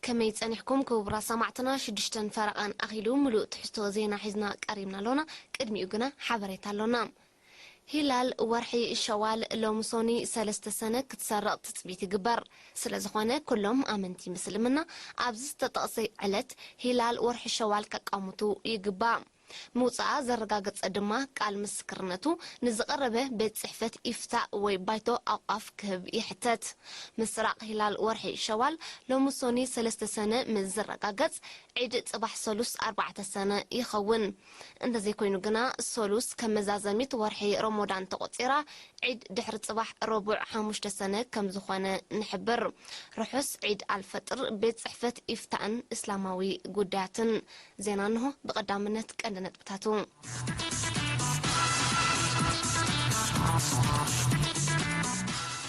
ከመይ ጸኒሕኩም ክቡራት ሰማዕትና? ሽዱሽተን ፈረቓን ኣኺሉ ምሉእ ትሕዝቶ ዜና ሒዝና ቀሪብና ኣሎና። ቅድሚኡ ግና ሓበሬታ ኣሎና። ሂላል ወርሒ ሸዋል ሎሚ ሶኒ ሰለስተ ሰነ ክትሰርቕ ትጽቢት ይግበር። ስለ ዝኾነ ኩሎም ኣመንቲ ምስልምና ኣብዚ ዝተጠቕሰ ዕለት ሂላል ወርሒ ሸዋል ከቃምቱ ይግባእ። ምውጻኣ ዘረጋገጸ ድማ ቃል ምስክርነቱ ንዝቐረበ ቤት ጽሕፈት ኢፍታእ ወይ ባይቶ ኣውቃፍ ክህብ ይሕተት። ምስራቕ ሂላል ወርሒ ሸዋል ሎሚ ሶኒ ሰለስተ ሰነ ምስ ዝረጋገጽ ዒድ ጽባሕ ሰሉስ ኣርባዕተ ሰነ ይኸውን። እንተዘይኮይኑ ግና ሰሉስ ከም መዛዘሚት ወርሒ ረሞዳን ተቖጺራ ዒድ ድሕሪ ጽባሕ ረቡዕ ሓሙሽተ ሰነ ከም ዝኾነ ንሕብር። ርሑስ ዒድ ኣልፈጥር። ቤት ጽሕፈት ኢፍታእን እስላማዊ ጉዳያትን። ዜና እንሆ። ብቐዳምነት ቀንዲ ነጥብታቱ።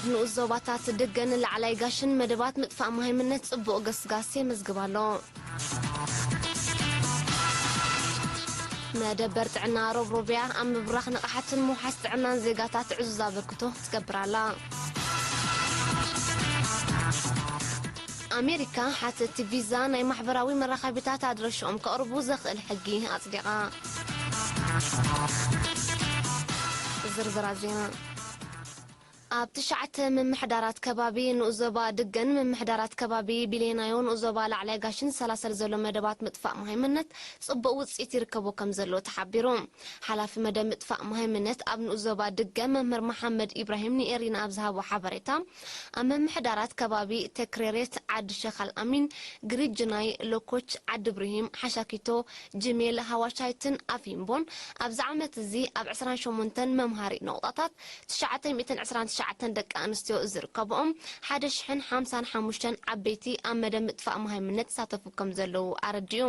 ንኡስ ዞባታት ድገን ላዕላይ ጋሽን መደባት ምጥፋእ መሃይምነት ጽቡቕ ገስጋስ የመዝግብ ኣሎ። መደበር ጥዕና ሮብሮብያ ኣብ ምብራኽ ንቕሓትን ምውሓስ ጥዕናን ዜጋታት ዕዙዝ ኣበርክቶ ትገብር ኣላ። ኣሜሪካ ሓተቲ ቪዛ ናይ ማሕበራዊ መራኸቢታት ኣድረሽኦም ከቕርቡ ዘኽእል ሕጊ ኣጽዲቓ። ዝርዝራት ዜና። ኣብ ትሽዓተ ምምሕዳራት ከባቢ ንኡስ ዞባ ድገን ምምሕዳራት ከባቢ ቢሌናዮ ንኡስ ዞባ ላዕላይ ጋሽን ዝሰላሰል ዘሎ መደባት ምጥፋእ መሃይምነት ጽቡቕ ውጽኢት ይርከቦ ከም ዘሎ ተሓቢሩ። ሓላፊ መደብ ምጥፋእ መሃይምነት ኣብ ንኡስ ዞባ ድገ መምህር መሓመድ ኢብራሂም ንኤሪና ኣብ ዝሃቦ ሓበሬታ፣ ኣብ ምምሕዳራት ከባቢ ተክሬሬት፣ ዓዲ ሸኻል ኣሚን፣ ግሪጅናይ፣ ሎኮች፣ ዓዲ ብርሂም፣ ሓሻኪቶ፣ ጅሜል፣ ሃዋሻይትን ኣፊምቦን ኣብዚ ዓመት እዚ ኣብ ዕስራን ሸሞንተን መምሃሪ ነቑጣታት ትሽዓተ ሚእትን ዕስራን ትሽዓተን ደቂ ኣንስትዮ ዝርከብኦም ሓደ ሽሕን ሓምሳን ሓሙሽተን ዓበይቲ ኣብ መደብ ምጥፋእ መሃይምነት ይሳተፉ ከም ዘለዉ ኣረዲኡ።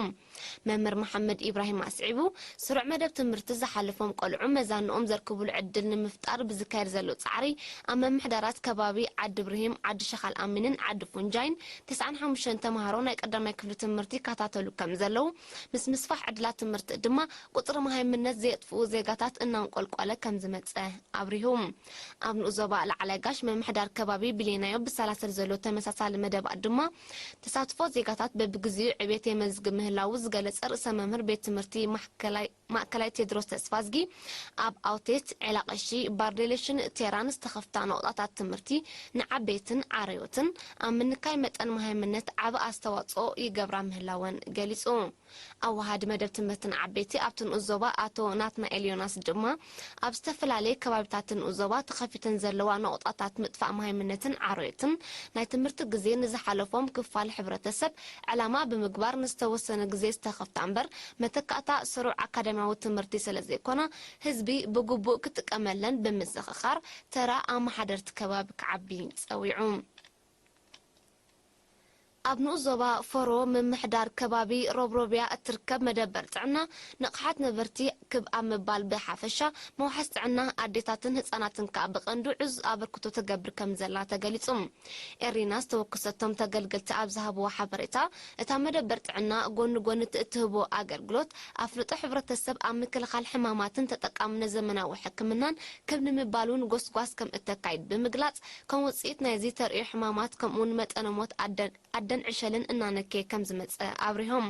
መምህር መሓመድ ኢብራሂም ኣስዒቡ፣ ስሩዕ መደብ ትምህርቲ ዝሓለፎም ቆልዑ መዛንኦም ዘርክብሉ ዕድል ንምፍጣር ብዝካየድ ዘሎ ጻዕሪ፣ ኣብ ምምሕዳራት ከባቢ ዓዲ ብርሂም፣ ዓዲ ሸኻል ኣሚንን ዓዲ ፉንጃይን ተስዓን ሓሙሽተን ተምሃሮ ናይ ቀዳማይ ክፍሊ ትምህርቲ ይከታተሉ ከም ዘለዉ፣ ምስ ምስፋሕ ዕድላት ትምህርቲ ድማ ቁጽሪ መሃይምነት ዘየጥፍኡ ዜጋታት እናንቆልቆለ ከም ዝመጸ ኣብሪሁ። ኣብ ንኡስ ዞባ ላዕላይ ጋሽ ምምሕዳር ከባቢ ቢሌናዮ ብሰላሰል ዘሎ ተመሳሳሊ መደባት ድማ ተሳትፎ ዜጋታት በብግዜኡ ዕቤት የመዝግብ ምህላዉ ዝገለጸ ርእሰ መምህር ቤት ትምህርቲ ማእከላይ ማእከላይ ቴድሮስ ተስፋዝጊ፣ ኣብ ኣውቴት፣ ዔላቐሺ፣ ባርዴሌሽን ቴራን ዝተኸፍታ ነቑጣታት ትምህርቲ ንዓበይትን ዓረዮትን ኣብ ምንካይ መጠን መሃይምነት ዓቢ ኣስተዋጽኦ ይገብራ ምህላወን ገሊጹ። ኣወሃዲ መደብ ትምህርቲ ንዓበይቲ ኣብቲ ንኡስ ዞባ ኣቶ ናትናኤል ዮናስ ድማ፣ ኣብ ዝተፈላለየ ከባቢታት ንኡስ ዞባ ተኸፊተን ዘለዋ ነቑጣታት ምጥፋእ መሃይምነትን ዓረዮትን ናይ ትምህርቲ ግዜ ንዝሓለፎም ክፋል ሕብረተሰብ ዕላማ ብምግባር ንዝተወሰነ ግዜ ዝተኸፍታ እምበር መተካእታ ስሩዕ ኣካዳሚያዊ ትምህርቲ ስለ ዘይኮና፣ ህዝቢ ብግቡእ ክጥቀመለን ብምዝኽኻር ተራ ኣመሓደርቲ ከባቢ ክዓቢ ጸዊዑ። ኣብ ንኡስ ዞባ ፈሮ ምምሕዳር ከባቢ ሮብሮብያ እትርከብ መደበር ጥዕና ንቕሓት ነበርቲ ክብ ኣብ ምባል ብሓፈሻ መውሓስ ጥዕና ኣዴታትን ህጻናትን ከኣ ብቐንዱ ዕዙዝ ኣበርክቶ ትገብር ከም ዘላ ተገሊጹ። ኤሪና ዝተወከሰቶም ተገልገልቲ ኣብ ዝሃብዎ ሓበሬታ፣ እታ መደበር ጥዕና ጎኒ ጎኒ እቲ እትህቦ ኣገልግሎት ኣፍልጦ ሕብረተሰብ ኣብ ምክልኻል ሕማማትን ተጠቃምነት ዘመናዊ ሕክምናን ክብ ንምባል እውን ጎስጓስ ከም እተካይድ ብምግላጽ፣ ከም ውጽኢት ናይዚ ተርእዮ ሕማማት ከምኡውን መጠነ ሞት ኣደን ኣደን ዕሸልን እናነከየ ከም ዝመጸ ኣብሪሆም።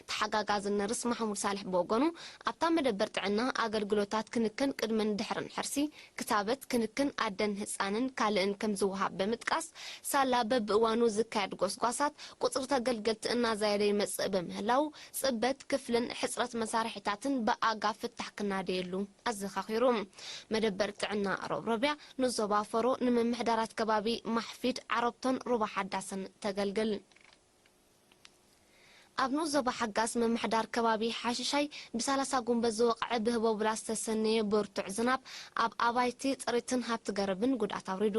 ተሓጋጋዚ ነርስ ማሕሙድ ሳልሕ ብወገኑ፣ ኣብታ መደበር ጥዕና ኣገልግሎታት ክንክን ቅድምን ድሕርን ሕርሲ፣ ክታበት፣ ክንክን ኣደን ህጻንን ካልእን ከም ዝወሃብ ብምጥቃስ፣ ሳላ በብእዋኑ ዝካየድ ጎስጓሳት ቁጽሪ ተገልገልቲ እናዛየደ ይመጽእ ብምህላው፣ ጽበት ክፍልን ሕጽረት መሳርሒታትን ብኣጋ ፍታሕ ክናደየሉ ኣዘኻኺሩ። መደበር ጥዕና ሮብሮብያ ንዞባ ፈሮ ንምምሕዳራት ከባቢ ማሕፊድ፣ ዓረብቶን ሩባ ሓዳስን ተገልግል። ኣብ ንኡስ ዞባ ሓጋስ ምምሕዳር ከባቢ ሓሽሻይ ብሰላሳ ጉንበት ዝወቕዐ ብህቦብላ ዝተሰነየ ብርቱዕ ዝናብ ኣብ ኣባይቲ፣ ጥሪትን ሃብቲ ገረብን ጉድኣት ኣውሪዱ።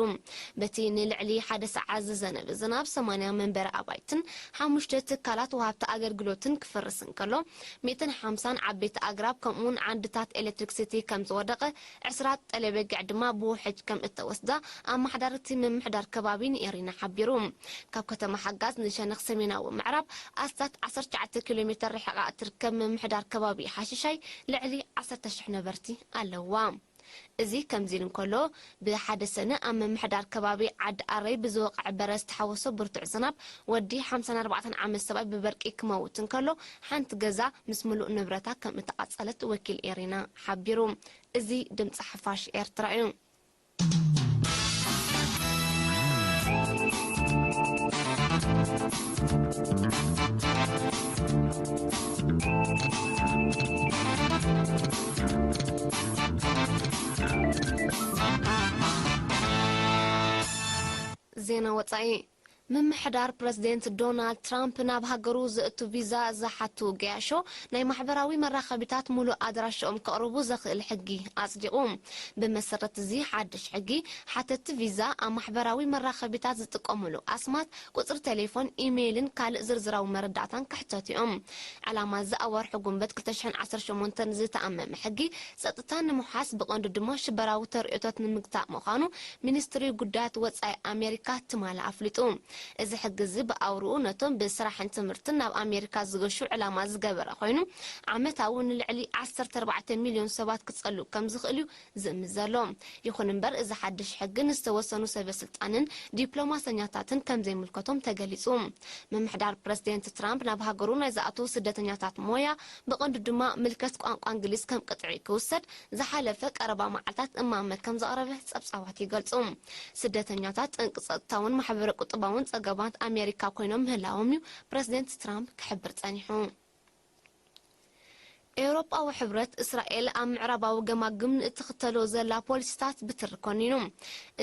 በቲ ንልዕሊ ሓደ ሰዓት ዝዘነበ ዝናብ ሰማንያ መንበሪ ኣባይትን ሓሙሽተ ትካላት ወሃብቲ ኣገልግሎትን ክፈርስ እንከሎ፣ ሚእትን ሓምሳን ዓበይቲ ኣግራብ ከምኡውን ዓንድታት ኤሌክትሪክሲቲ ከም ዝወደቐ፣ ዕስራ ጠለበጊዕ ድማ ብውሕጅ ከም እተወስዳ ኣመሓዳሪ እቲ ምምሕዳር ከባቢ ንኤሪና ሓቢሩ። ካብ ከተማ ሓጋዝ ንሸነኽ ሰሜናዊ ምዕራብ ኣስታት ዓሰርተ ትሽዓተ ኪሎ ሜተር ርሒቓ እትርከብ ምምሕዳር ከባቢ ሓሽሻይ ልዕሊ ዓሰርተ ሽሕ ነበርቲ ኣለዋ። እዚ ከምዚ ኢሉ እንከሎ፣ ብሓደ ሰነ ኣብ ምምሕዳር ከባቢ ዓዲ ኣረይ ብዝወቕዐ በረድ ዝተሓወሶ ብርቱዕ ዝናብ ወዲ ሓምሳን ኣርባዕተን ዓመት ሰብኣይ ብበርቂ ክመውት እንከሎ፣ ሓንቲ ገዛ ምስ ምሉእ ንብረታ ከም እተቓጸለት ወኪል ኤሪና ሓቢሩ። እዚ ድምጺ ሓፋሽ ኤርትራ እዩ። ዜና ወጻኢ። ምምሕዳር ፕረዚደንት ዶናልድ ትራምፕ ናብ ሃገሩ ዘእቱ ቪዛ ዝሓቱ ገያሾ ናይ ማሕበራዊ መራኸቢታት ሙሉእ ኣድራሻኦም ከቕርቡ ዘኽእል ሕጊ ኣጽዲቑ። ብመሰረት እዚ ሓድሽ ሕጊ፣ ሓተቲ ቪዛ ኣብ ማሕበራዊ መራኸቢታት ዝጥቀሙሉ ኣስማት፣ ቁጽሪ ቴሌፎን፣ ኢሜይልን ካልእ ዝርዝራዊ መረዳእታን ክሕተቱ እዮም። ዕላማ እዚ ኣብ ወርሒ ጉንበት ክልተ ሽሕን ዓሰርተ ሸሞንተን ዝተኣመመ ሕጊ ጸጥታ ንምውሓስ፣ ብቐንዱ ድማ ሽበራዊ ተርእዮታት ንምግታእ ምዃኑ ሚኒስትሪ ጉዳያት ወጻኢ ኣሜሪካ ትማሊ ኣፍሊጡ። እዚ ሕጊ እዚ ብኣውርኡ ነቶም ብስራሕን ትምህርትን ናብ ኣሜሪካ ዝገሹ ዕላማ ዝገበረ ኮይኑ፣ ዓመታዊ ንልዕሊ ዓሰርተ ኣርባዕተ ሚልዮን ሰባት ክጸሉ ከም ዝኽእል እዩ ዝእምት ዘሎ። ይኹን እምበር፣ እዚ ሓድሽ ሕጊ ንዝተወሰኑ ሰበ ስልጣንን ዲፕሎማሰኛታትን ከም ዘይምልከቶም ተገሊጹ። ምምሕዳር ፕረዚደንት ትራምፕ ናብ ሃገሩ ናይ ዝኣተዉ ስደተኛታት ሞያ፣ ብቐንዱ ድማ ምልከት ቋንቋ እንግሊዝ ከም ቅጥዒ ክውሰድ ዝሓለፈ ቀረባ መዓልታት እማመ ከም ዘቕረበ ጸብጻባት ይገልጹ። ስደተኛታት ጠንቂ ጸጥታውን ማሕበረ ቁጠባውን ጸገማት ኣሜሪካ ኮይኖም ምህላዎም እዩ ፕረዚደንት ትራምፕ ክሕብር ጸኒሑ። ኤውሮጳዊ ሕብረት እስራኤል ኣብ ምዕራባዊ ገማግም ንእትኽተሎ ዘላ ፖሊሲታት ብትሪ ኮኒኑ።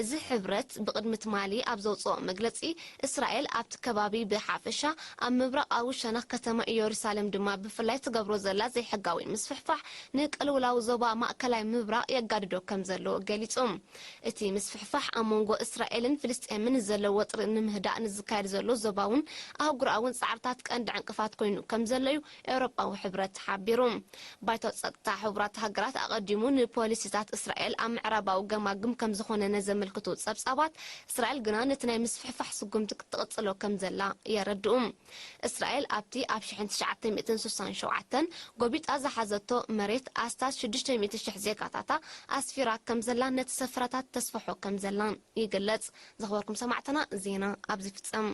እዚ ሕብረት ብቕድሚ ትማሊ ኣብ ዘውጽኦ መግለጺ፣ እስራኤል ኣብቲ ከባቢ ብሓፈሻ፣ ኣብ ምብራቓዊ ሸነኽ ከተማ ኢየሩሳሌም ድማ ብፍላይ ትገብሮ ዘላ ዘይሕጋዊ ምስፍሕፋሕ ንቅልውላው ዞባ ማእከላይ ምብራቕ የጋድዶ ከም ዘሎ ገሊጹ። እቲ ምስፍሕፋሕ ኣብ መንጎ እስራኤልን ፍልስጤምን ዘሎ ወጥሪ ንምህዳእ ንዝካየድ ዘሎ ዞባውን ኣህጉራውን ጻዕርታት ቀንዲ ዕንቅፋት ኮይኑ ከም ዘሎ እዩ ኤውሮጳዊ ሕብረት ሓቢሩ። ባይቶ ጸጥታ ሕቡራት ሃገራት ኣቐዲሙ ንፖሊሲታት እስራኤል ኣብ ምዕራባዊ ገማግም ከም ዝኾነነ ዘመልክቱ ጸብጻባት፣ እስራኤል ግና ነቲ ናይ ምስፍሕፋሕ ስጉምቲ ክትቕጽሎ ከም ዘላ የረድኡ። እስራኤል ኣብቲ ኣብ ሽሕን ትሽዓተ ሚእትን ስሳን ሸውዓተን ጎቢጣ ዝሓዘቶ መሬት ኣስታት ሽዱሽተ ሚእቲ ሽሕ ዜጋታታ ኣስፊራ ከም ዘላን ነቲ ሰፈራታት ተስፍሖ ከም ዘላን ይግለጽ። ዘኽበርኩም ሰማዕትና፣ ዜና ኣብዚ ፍጸም።